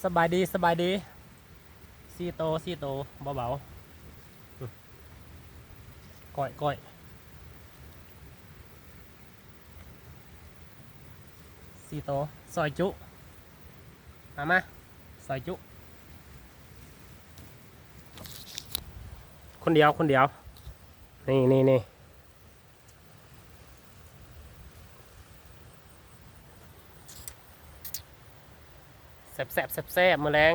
ສະບາຍດີ ສະບາຍດີ ສີ່ໂຕ ສີ່ໂຕ ເບົາໆ ກ້ອຍ ກ້ອຍ ສີ່ໂຕ ຊອຍຈຸ ມາ ມາ ຊອຍຈຸ ຄົນດຽວ ຄົນດຽວ ນີ້ ນີ້ ນີ້ ແຊບແຊບແຊບແຊບ ມື້ແລງ